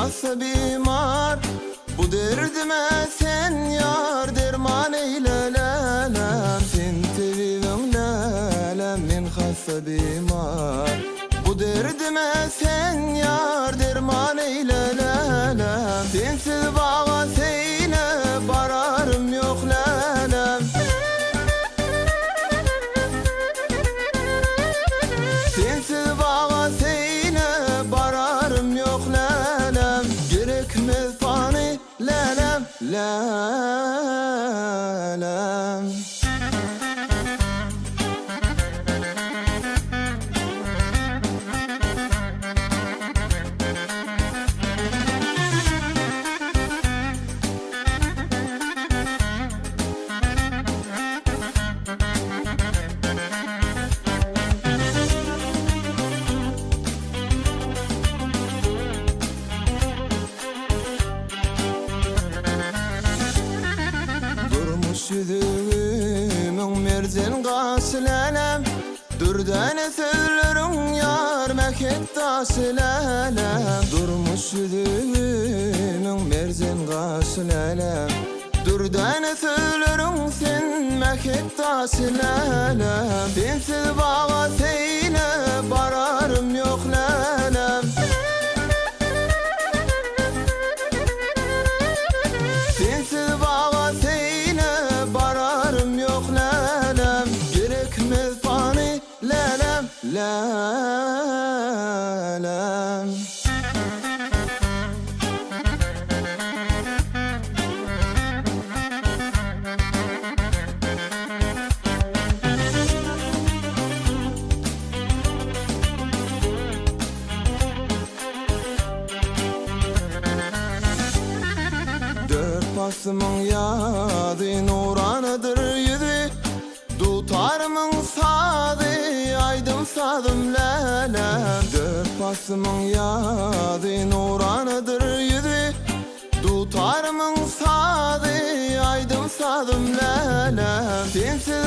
hassa bimar Bu derdime sen ýar derman eýle läläm Sen tebibiň läläm men hassa bimar Bu derdime sen ýar derman eýle läläm Sensiz baga seýle bararym ýok läläm Sensiz baga seýle bararym ýok läläm Gerekmez pany läläm läläm. Durmuş ýüzügimiň merjen gaşy läläm, Dürdäne sözleriň ýar mähek daşy läläm. Durmuş ýüzügimiň merjen gaşy läläm, Dürdäne sözleriň sen mähek daşy läläm. Sensiz baga seýle bararym ýok läläm. Sensiz baga seýle bararym ýok läläm. Gerekmez pany läläm, läläm. Dört paslymyň ýazy nuranadyr ýüzi, Dutarymyň sazy, aýdym-sazym läläm. Dört paslymyň ýazy nuranadyr ýüzi, Dutarymyň sazy, aýdym-sazym läläm. Sensiz.